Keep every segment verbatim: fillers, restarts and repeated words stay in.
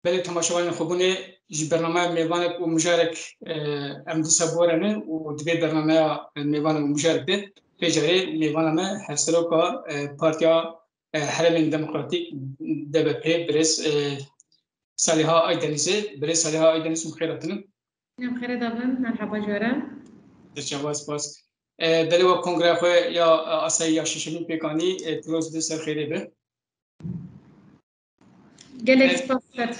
Belê, temaşevanên xwebûnê, ji bernameya mêvanek û mijarek, e, em dîsa borene û di vê bernameya, e, mêvanek û mijarek de pê carê mêvana me Hevseroka, e, Partiya, e, Herêmên Demokratîk, D B P, birêz, e, Saliha Aydenizê. Birêz Saliha Aydenîz, hûn xêr hatine. Em xêrê de bin, merhaba ji we re. Te çawa, spas. E, belê we kongreya xwe ya, e, asayî ya şeşemîn pêk anî, e, pîroz be, ser xêrê be. Gelek spas Fed.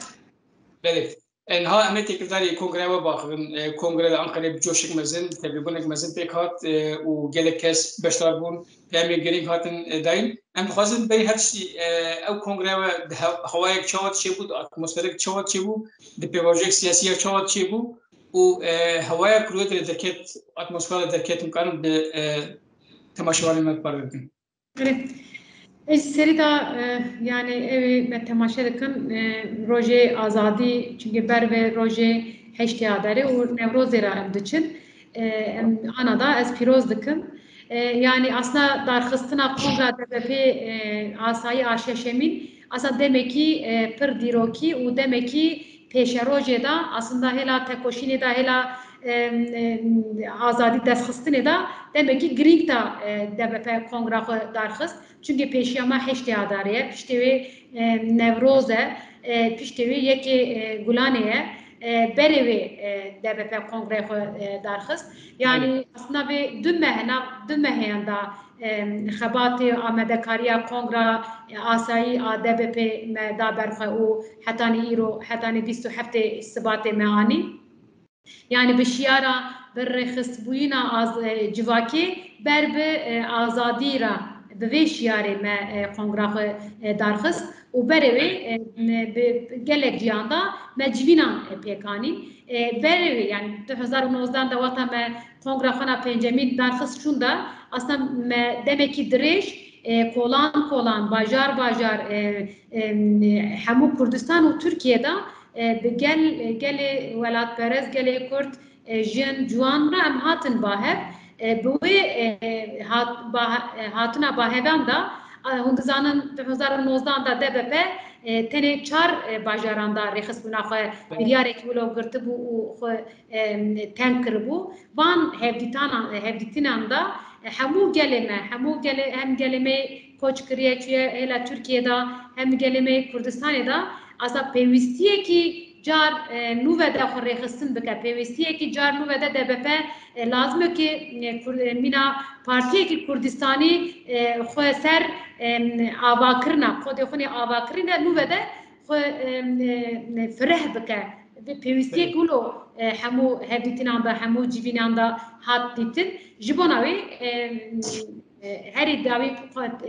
Belê. E, niha em ê têkildarî kongreya we biaxivin. E, kongre li Anqerê bi coşek mezin, bi tevlîbûnek mezin pêk hat, e, û gelek kes beşdar bûn. Peyamên girîng hatin, e, dayîn. Em dixwazin berî her tiştî, e, ew kongreya we di hew-, hewayek çawa çêbû, di atmosferek çawa çêbû, di pêvajoyek siyasî ya çawa çêbû û, e, hewaya ku li wê derê derket, atmosfera derket, em karin bi, e, temaşevanên me parve bikin. Erê. Ez serî de, e, yani ew ê me temaşe dikin, e, rojê azadî, çimkî ber bi rojê heştê Adarê û Newrozê re em diçin. E, em ana da ez pîroz dikim. E, yani aslında darxistina kongra D B P, e, asayî a şeşemîn, aslında demekî, e, pir dîrokî û demekî pêşerojê de, aslında hêla tekoşînê de, hêla, em, em, azadî destxistinê de demekî girîng de, e, D B P kongra xwe darxist. Çimkî pêşiya me heştê Adarê ye, piştê wê, e, Newroz e, e, piştê wê yekê, e, Gulanê ye, e, berê wê, e, D B P kongreyê xwe, e, darxist. Yani aslında vê du meh, nav du meheyan de, e, xebatê amadekariya kongra, e, asayî a D B P me da ber xwe û hetanî îro, hetanî bîst û heftê Sibatê me anî. Yani bi şiyara, bi rêxistbûyîna az-, e, civakê ber bi, e, azadî re, bi vê şiyarê me, e, kongra xwe, e, darxist û berê wê, e, me bi gelek ciyan de me civînan, e, pêk anî. E, berê wê, yani du hezar û nozdeh de wata me kongra xwe na pêncemîn darxist şûnda, aslında me demekî dirêj, e, kolan kolan, bajar bajar, e, e, hemû Kurdistan û Tirkiye de e, bi gel, e, gelê welatperest, gelê Kurd, e, jin, ciwan re em hatin ba hev. E, bi wê, e, hat-, ba-, e, hatina ba hevan de, e, hûn dizanin du hezar û nozdeh de D B P, e, tenê çar, e, bajaran de rêxistbûna xwe, biryarek wilo girtibû û xwe, e, teng kiribû. Van hevdîtana-, hevdîtinan de, e, hemû gelê me, hemû gelê, hem gelê me koç kiriye, çûye hêla Tirkiye de, hem gelê me Kurdistanê de, aza pêwîstiyekî car, e, nû ve de xwe rêxistin bike, pêwîstiyekî car nû ve de D B P, e, lazim e ki, e, Kur-, e, mîna partiyekî Kurdistanî, e, xwe ser, e, avakirina, xwedê xwe nê avakirinê nû ve de xwe, e, e, fireh bike. Vê pêwîstiyek wilo, e, hemû hevdîtinan de, hemû civînan de hat dîtin. Ji bona wê, e, e, herî dawî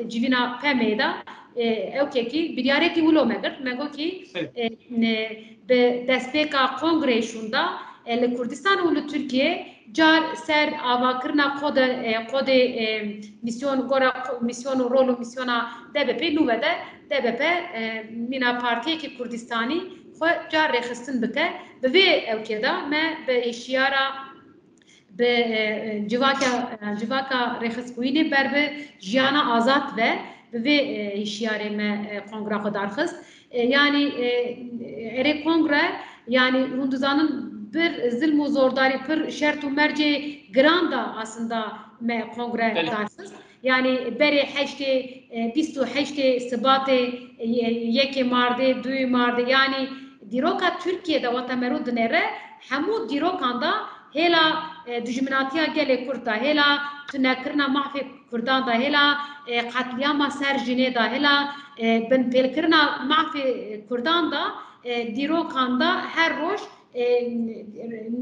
civîna P M D'ê de, e, ewkekî biryarekî wilo me girt. Me got kî, e, ne, bi destpêka kongreyê şûnda, e, li Kurdistan û li Tirkiye car ser avakirina xwe de, e, xwe de, e, mîsyon, gora xwe, mîsyon û rol û mîsyona D B P nû ve de D B P, e, mîna partiyekî Kurdistanî xwe car rêxistin bike. Bi vê ewkê de me bi hişyara bi, e, civaka, e, civaka rêxistbûyînê ber bi jiyana azad ve, bi vê, e, hişyarê me, e, kongra xwe darxist. E, yanî, e, erê kongre, yanî hûn dizanin bir zilm û zordarî, pir şert û mercê giran da aslında me kongre darxist. Yanî berê heştê, e, bîst û heştê Sibatê, e, yekê Mardê, duyê Mardê, yanî dîroka Tirkiye de wata mero dinêre, hemû dîrokan da hêla, e, dijminatiya gelê Kurd da, hêla tunekirina mafê Kurdan da, hêla, e, qetlîama ser jinê da, hêla, e, binpêlkirina mafê Kurdan da, e, dîrokan da her roj, e,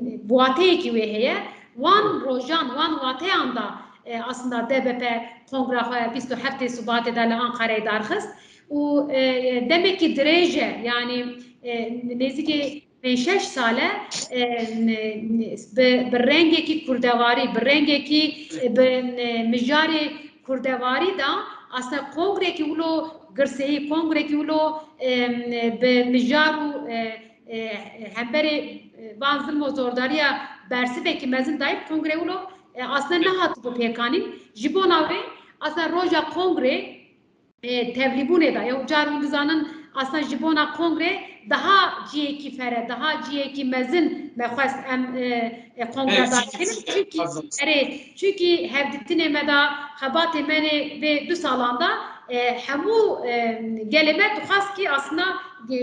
bi wateyekî wê heye. Wan rojan, wan wateyan da, e, aslında D B P kongra xwe bîst û heftê Sibatê de li Anqareyê darxist û, e, demekî dirêj e, yanî, e, nêzîkî pênc şeş sal e, e, bi, bi rengekî kurdewarî, bi rengekî, e, bi, e, mijarê kurdewarî de aslında kongrekî wilo girseyî, kongrekî wilo, e, bi mijar û, e, e, hemberê, e, van zilm û zordariya bersivekî mezin dayî, kongre wilo, e, aslında nehatibû pêkanîn. Ji bona wê aslında roja kongre, e, tevlîbûnê de, ya car hûn dizanin, aslında ji bona kongre daha cihekî fere, daha cihekî mezin me xwest em, e, e, kongre Evet, daxilin. Çünkü, erê, çünkü hevdîtinê me de xebatê me nê vê du salan de, e, hemû, e, gelê me dixwest ki aslında, e,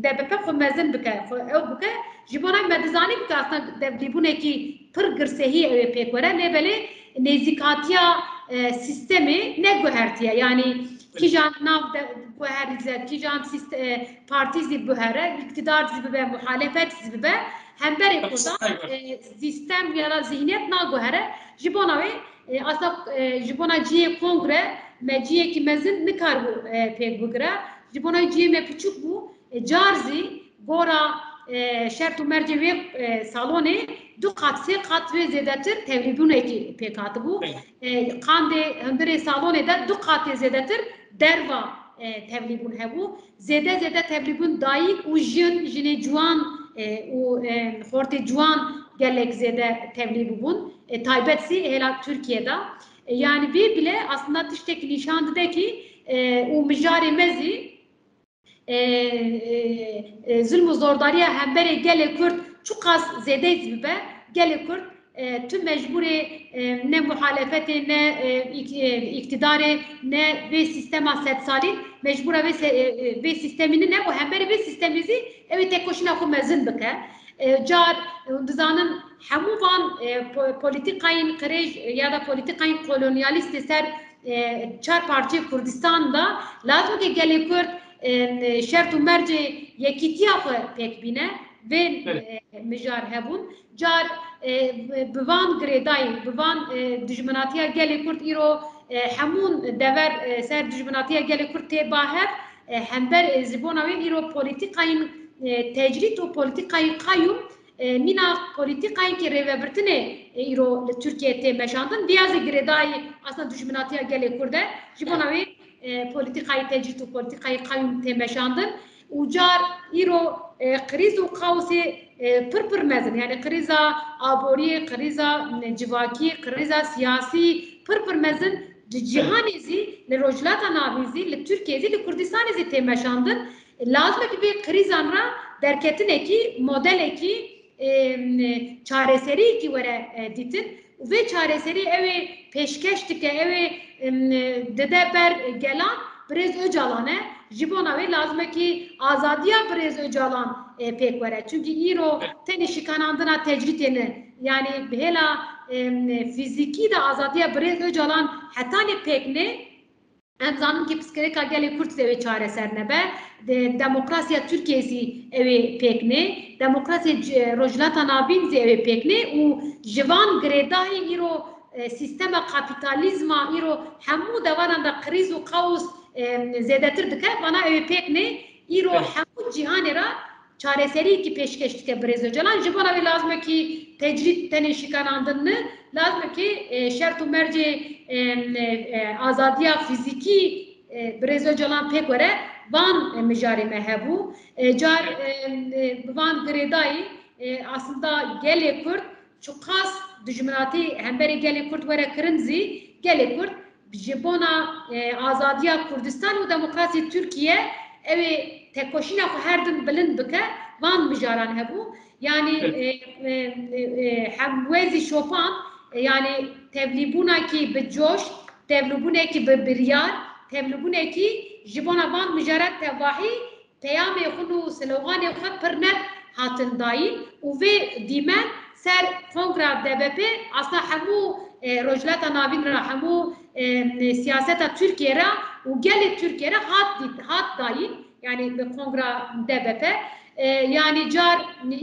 D B P xwe mezin bike, xwe ew bike. Ji bona me dizanî bike aslında tevlîbûnekî pir girsehî ew ê pêk were, lê belê nêzîkatiya, e, sîstemê neguhertiye. Yani kîjan nav de guherîze, kîjan sîst-, e, partî zî buhere, îktidar zî bibe, muhalefet zî bibe, hemberê Kurdan, e, sîstem ya da zihniyet naguhere. Ji bona wê, e, aslında, e, ji bona cihê kongre me cihekî mezin nikaribû, e, pêk bigire. Ji bona cihê me piçûk bû. E, car zî gora, e, şert û mercê wê, e, salonê du qat, sê qat wê zêdetir tevlîbûnekî pêk hatibû. Evet. E, qandê hundirê salonê de du qatê zêdetir derva, e, tevlîbûn hebû. Zêde zêde tevlîbûn dayik û jin, jinê ciwan, e, û, e, xortê ciwan gelek zêde tevlî bûbûn. E, taybet zî hêla Tirkiye de. E, yani vê bile aslında tiştek nîşan dide ki, e, û mijarê me zî, e, e, e, zulm û zordariya hemberê gelê Kurd çiqas zêde zî bibe, gelê Kurd, e, tu mecbûrê, e, ne muhalefetê, ne, e, îk-, e, îktidarê, ne vê sîstema sedsalî, mecbûra vê se-, e, e, vê sîstemî nîne û hemberê vê sîstemî zî ew ê tekoşîna xwe mezin bike. E, car, hûn dizanin hemû van, e, po-, polîtîkayên qirêj ya da polîtîkayên kolonyalîst li ser, e, çar parçeyê Kurdistan de lazim e gelê Kurd, e, şert û mercê yekîtiya xwe pêk bîne. Vê, Evet. e, mijar hebûn. Car, e, bi van girêdayî, bi van, e, dijminatiya gelê Kurd îro, e, hemûn dever, e, ser dijminatiya gelê Kurd tê ba hev, e, hember, e, ji bona wê îro polîtîkayên, e, tecrîd û polîtîkayên qayûm, e, mîna polîtîkayên ki rêvebirtinê, e, îro li Tirkiye tê meşandin. Viya zî girêdayî aslında dijminatiya gelê Kurd e. Ji bona wê, e, polîtîkayê tecrîd û polîtîkayê qayûm tê meşandin. Û car îro, e, krîz û kaosê, e, pir pir mezin, yani krîza aboriyê, krîza, e, civakî, krîza siyasî pir pir mezin di cîhanê zî, li Rojhilata Navîn zî, li Tirkiye zî, li Kurdistanê zî tê meşandin. Lazim e ki vê krîzan re derketinekî, modelekî, e, çareseriyekî were, e, dîtin. Û vê çareserî ew ê pêşkeş dike, ew ê, em, dide ber gelan Birêz Ocalan e. Ji bona wê lazim e ki azadiya Birêz Ocalan, e, pêk were. Çunkî îro tenê şikanandina tecrîdê ne. Yani bi hêla, em, fîzîkî de azadiya Birêz Ocalan hetanê pêk nê. Em zanin ki pirsgirêka gelê Kurd zî ew ê çareser nebe, de, demokrasiya Tirkiyê zî ew ê pêk nê, demokrasiya c-, Rojhilata Navîn zî ew ê pêk nê û ji van girêdayî îro, e, sîstema kapîtalîzma îro hemû devaran de krîz û kaos, e, zêdetir dike, vana ew ê pêk nê, îro Evet. hemû cîhanê re çareseriyekî pêşkeş dike Birêz Ocalan. Ji bona wê lazim e ki tecrîd tenê şikanandin ne, lazim e ki, e, şert û mercê, e, e, e, azadiya fîzîkî, e, Birêz Ocalan pêk were, van, e, mijarê me hebû. E, car, e, e, bi van girêdayî, e, aslında gelê Kurd çiqas dijminatî hemberê gelê Kurd were kirin zî, gelê Kurd ji bona, e, azadiya Kurdistan û demokrasiyê Tirkiye ew ê tekoşîna xwe her tim bilind bike, van mijaran hebû. Yani, Evet. e, e, e, e, hem wê zî şopand, e, yani tevlîbûnekî bi coş, tevlîbûnekî bi biryar, tevlîbûnekî ji bona van mijara tevahî peyamê xwe û sloganê xwe pir net hatin dayîn û vê dîmen ser kongra D B P aslında hemû, e, Rojhilata Navîn re, hemû, e, siyaseta Tirkiye re û gelê Tirkiye re hat dît, hat dayîn, yani bi kongra D B P. E, yani car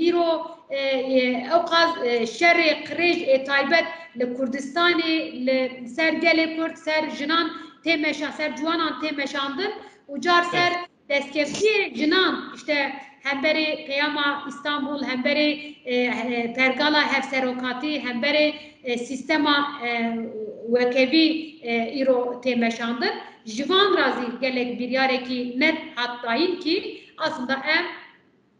îro, e, e, ewqas, e, şerê qirêj ê taybet li Kurdistanê, li ser gelê Kurd, ser jinan tê meşa-, ser ciwanan tê meşandin û car ser Evet. destkeftiyê jinan, işte hemberê Peyama Îstanbul, hemberê, e, e, Pergala Hevserokatî, hemberê, e, sîstema, e, wekevî, e, îro tê meşandin. Ji van ra zî gelek biryarekî net hat dayîn ki aslında em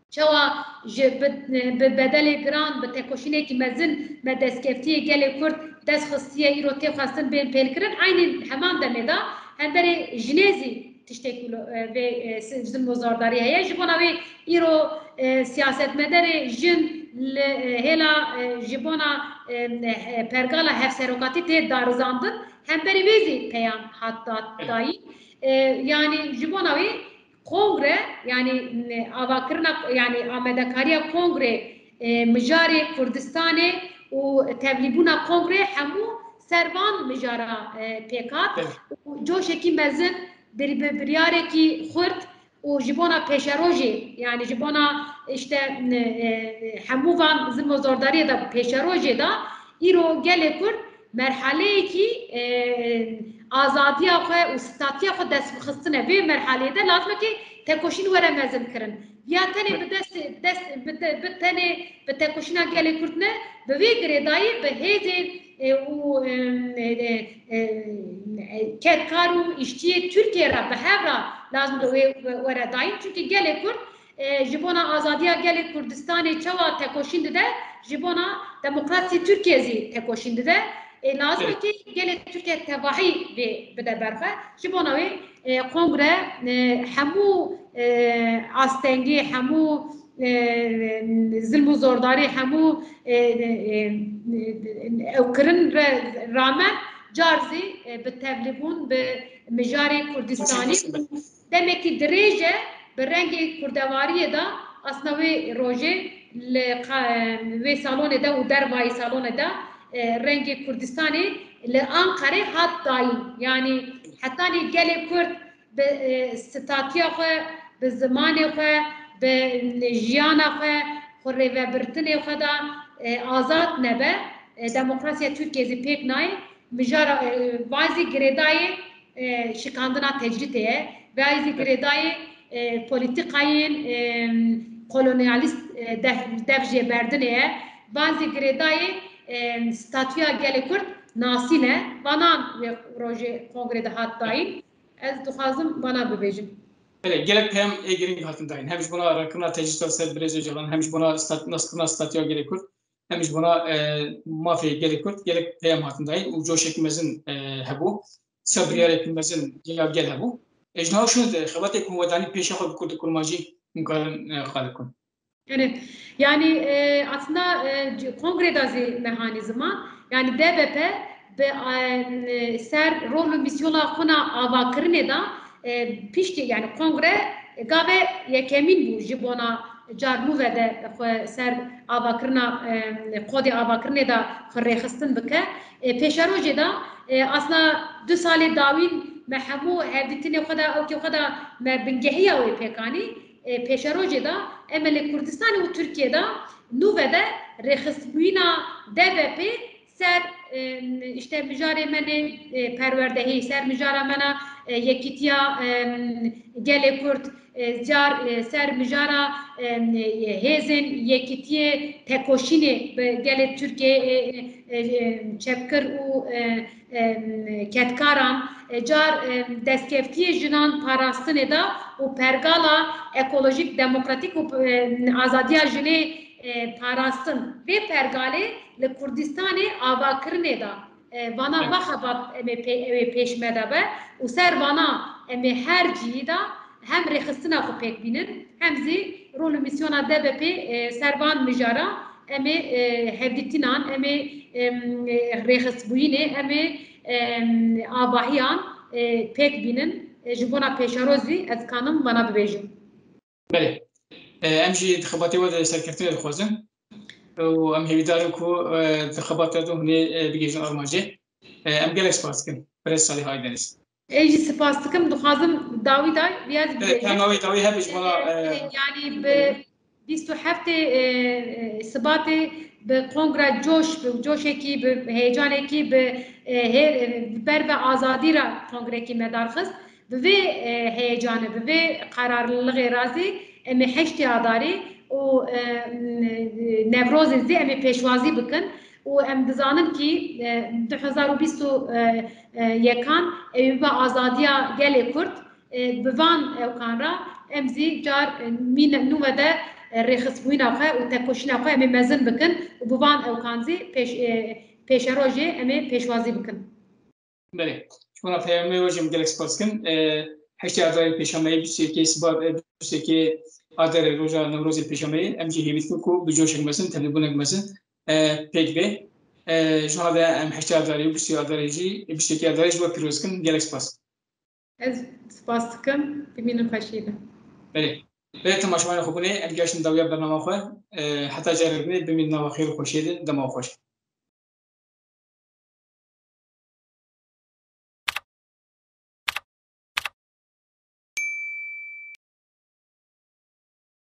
çawa ji bi, bi bedelê giran, bi tekoşînekî mezin me destkeftiyê gelê Kurd dest xistiye, îro tê xwestin bên pêlkirin. Eynî heman demê de hemberê jinê zî tiştek wilo, e, vê, e, si-, zilm û zordarî heye. Ji bona wê îro e, siyasetmedarê jin li, e, hêla, e, ji bona, e, e, pergala hevserokatî tê darizandin, hemberî wê zî peyam hat dat dayîn. E, yanî ji bona wê kongre, yanî, e, avakirina, yanî amadekariya kongre, e, mijarê Kurdistanê û tevlîbûna kongre hemû ser van mijara, e, pêk hat. Evet. Û coşekî mezin, bir-, bi-, biryarekî xurt û ji bona pêşerojê, yanî ji bona, işte, e, e, hemû van zilm û zordariyê de pêşerojê de îro gelê Kurd merhaleyekî, e, azadiya xwe û statiya xwe dest bixistine. Vê merhaleyê de lazim e ki tekoşîn were mezin kirin. Ya tenê bi dest, dest, bi te-, bi tenê bi tekoşîna gelê Kurd ne, bi vê girêdayî bi hêzên, e, û, e, e, e, e, kedkar û îşçiyê Tirkiye re bi hev re lazim e wê were dayîn. Çunkî gelê Kurd, e, ji bona azadiya gelê Kurdistanê çawa tekoşîn dide, ji bona demokrasiyê Tirkiye zî tekoşîn dide. E, lazim e ki gelê Tirkiye tevahî vê bide ber xwe. Ji bona wê, e, kongre, e, hemû, e, astengê, hemû, e, zilm û zordarî, hemû, e, e, e, ewkirin re ramen car zî, e, bi tevlîbûn bi mijarê Kurdistanî demekî dirêj e, bi rengê kurdewariyê de asna wê rojê li qa-, wê salonê de û dervayî salonê de, e, rengê Kurdistanê li Anqerê hat dayîn. Yanî hetanî gelê Kurd bi, e, statiya xwe, bi zimanê xwe, bi jiyana xwe, xwe rêvebirtinê xwe de, e, azad nebe, e, demokrasiya Tirkiye zî pêk nayê. Mijara, e, vazî girêdayê, e, şikandina tecrîdê ye. Vazî girêdayê, e, polîtîkayên, e, kolonyalîst, e, dev, dev jêberdinê ye. Vazî girêdayê, e, statûya gelê Kurd nasîne. Vanan wê rojê kongrê de hat dayîn. Ez dixwazim vana bibêjim. Belê, gelek peyam ê girîng hatin dayîn. Hem ji bona rakirina tecrîda ser Birêz Ocalan, hem ji bona stat-, naskirina statûya gelê Kurd, hem ji bona, e, mafê gelê Kurd gelek peyam hatin dayîn û coşekî mezin, e, hebû. Sabriyarek mezin ya gel hebû. E, ji niha şûn de xebatê ku we danî pêşa xwe bi Kurd û Kurmancî hûn karin, e, qal bikin. Evet. Yani, e, aslında, e, c-, kongreda zî me hanî ziman. Yani D B P bi, e, ser rol û misyona xwe na avakirinê de, e, piştî, yani kongre gave yekemîn bû ji bona car nû ve de xwe ser avakirina, e, kodê avakirinê de xwe rêxistin bike. E, pêşerojê de, e, aslında du salê dawîn me hemû hevdîtinê xwe de, ewkê xwe de me bingehiya wê pêk anî. E, pêşerojê de em ê li Kurdistanê û Tirkiye de nû ve de rêxistbûyîna D B P ser, e, işte mijarê me nê, e, perwerdehî, ser mijara me na, e, yekîtiya, e, gelê Kurd, e, car, e, ser mijara, e, hêzên yekîtiyê tekoşînê bi gelê Tirkiye, e, e, e, çepkir û, e, e, kedkaran, e, car, e, destkeftiyê jinan parastinê de û pergala ekolojîk, demokratîk û, e, azadiya jinê, e, parastin. Vê pergalê li Kurdistanê avakirinê de, e, vana va xebat em ê pê-, ew ê pêş me de be û ser vana em ê her cihî de hem rêxistina xwe pêk bînin, hem zî rol û mîsyona D B P, e, ser van mijara em ê, e, hevdîtinan, em ê, em, e, rêxistbûyînê, em ê, em, avahiyan, e, pêk bînin. E, ji bona pêşerojê ez kanim vana bibêjim. Belê. E, em jî di xebatê we de serkeftinê dixwazin. Û em hêvîdar in ku, e, di xebata de hûn ê, e, bigihîjin armancê. E, em gelek spas dikin. Birêz Salih Aydeniz. Ez jî spas dikim. Dixwazim dawî da, biraz Evet, bibêjim. Em dawî, dawî hebe ji bona, E, e, yani bi bîst û heftê, e, e, Sibatê bi kongra coş, bi coşekî, bi heyecanekî, bi, e, hê-, e, bi ber ve azadî re kongrekî me darxist. Bi vê, e, heyecane, bi vê qerarlixê razî em ê heştê Adarê û, e, Newrozê zî em ê pêşwazî bikin û em dizanin kî, e, du hezar û bîst û yekan ew ê bibe azadiya gelê Kurd, e, bi van ewkan re em zî car, e, mîne nû ve de, e, rêxistbûyîna xwe û tekoşîna xwe em ê mezin bikin û bi van ewkan zî pêş-, e, pêşerojê em ê pêşwazî bikin. Belê. Ji bona peyamê we jî em gelek spas dikin. E, heştê Adarê pêşa me ye, bîst û yekê Sibat, e, bîst û yekê Adarê roja Newrozê pêşa me ye. Em jî hêvî dikin ku bi coşek mezin, tevlîbûnek mezin, e, pêk bê. E, ji hade em heştê Adarê û bîst û yekê Adarê jî, bîst û yekê Adarê ji we pîroz dikin. Gelek spas. Ez spas dikim. Bimînin xweşî de. Belê. Belê, temaşevanê xwe bûne, em gihiştin dawiya bernama xwe. E, heta carê din bimînin nava xêr û xweşiyê de, dema xweş.